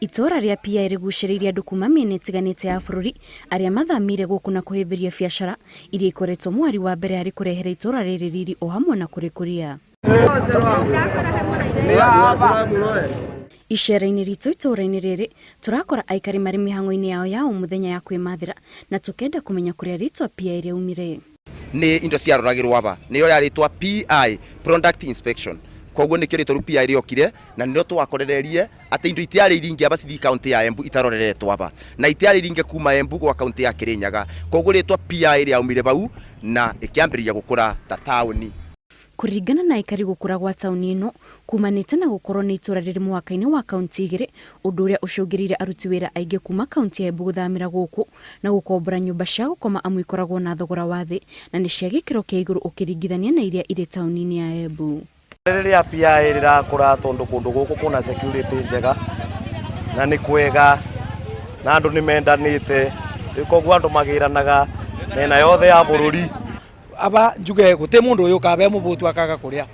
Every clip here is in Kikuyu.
Itũũra rĩa PI rĩgucĩrĩirie andũ kuma mĩena ĩtiganĩte ya bũrũri arĩa mathamĩire gũkũ na kũhĩmbĩria biacara iria ikoretwo mũhari wa mbere harĩ kũrehera itũũra rĩrĩ riri o hamwe na kũrĩkũria. Icera-inĩ ritũ itũũra-inĩ rĩrĩ, tũrakora aikari marĩ mĩhang'o-inĩ yao ya o mũthenya ya kwĩmathĩra na tũkenda kũmenya kũrĩa rĩtwa PI rĩaumire. Nĩ indo ciaroragĩrwo aba nĩyo yarĩtwa PI, product inspection. Koguo nĩkĩo rĩtwa rĩu PI rĩokire na nĩrĩo twakorererie atĩ indo itiarĩ iringe aba cithiĩ kaunti ya Embu itaroreretwo aba na itiarĩ iringe kuma Embu gwa kaunti ya Kirinyaga. Koguo rĩtwa PI rĩaumire bau na ĩkĩambĩrĩria gũkũra ta taũni. Kũringana na aikari gũkũra gwa taũni ĩno kumanĩte na gũkorwo nĩ itũra rĩrĩ mũhaka-inĩ wa kaunti igĩrĩ ũndũ ũrĩa ũcũngĩrĩire aruti wĩra aingĩ kuma kaunti ya Embu gũthamĩra gũkũ na gũkombora nyũmba cia gũkoma amu ikoragwo na thogora wa thĩ na nĩ cia gĩkĩro kĩa igũrũ ũkĩringithania na iria irĩ taũni-inĩ ya Embu. Rĩrĩa PI rĩrakũra tondũ kũndũ gũkũ kwĩna security njega na nĩ kwega na andũ nĩ mendanĩte, rĩu koguo andũ magĩranaga mĩena yothe ya bũrũri. Aba njuge guti mundu uyu ukaba e mubutu akaga kuria,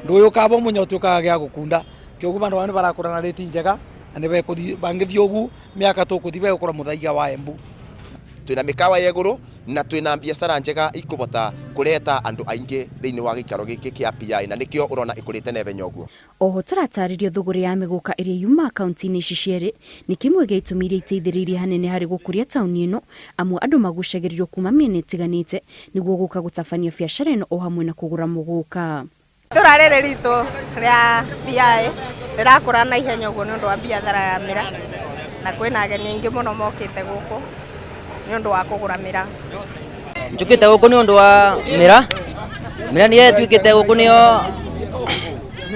nduyu ukaba munyotu ukaga gia gukunda. Kioguo bandu aba nibarakura na rate njega na nibekuthi bangithii ugu miaka tukuthi begukora muthaiga wa Embu. Twina mikawa ya iguru na twina biacara njega ikubota kureta andu aingi thiini wa giikaro giki kia PI na nikio urona ikurite na ihenya uguo. Oho tũratarĩrio thũgũrĩ ya mĩgũka ĩrĩa yumaga kaunti-inĩ ici cierĩ nĩ kĩmwe gĩa itũmi iria iteithĩrĩirie hanene harĩ gũkũria taũni ĩno amu andũ magucagĩrĩrio kuma mĩena ĩtiganĩte nĩguo gũka gũtabania biacara ĩno o hamwe na kũgũra mũgũka. Itũra rĩrĩ ritũ rĩa PI rĩrakũra na ihenya ũguo nĩ ũndũ wa biathara ya mĩraa na kwĩna ageni aingĩ mũno mokĩte gũkũ nĩ ũndũ wa kũgũra mĩraa. Njũkĩte gũkũ nĩ ũndũ wa mĩraa, mĩraa nĩyo ĩtuĩkĩte gũkũ nĩyo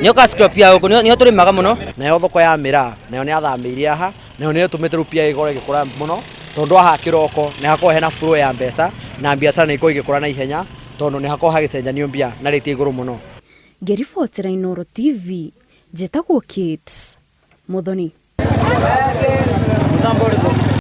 nĩyo cash crop ya gũkũ nĩyo tũrĩmaga mũno. Nayo thoko ya mĩraa nayo nĩ yathamĩire haha, nayo nĩ ĩtũmĩte rĩu PI ĩkorwo ĩgĩkũra mũno, tondũ haha kĩroko nĩ hakoragwo hena flow ya mbeca na biacara nĩ ikoragwo igĩkũra na ihenya, tondũ nĩ hakoragwo hagĩcenjanio mbia na rate ya igũrũ mũno. Ngĩribotera Inooro TV, njĩtagwo Kate Muthoni.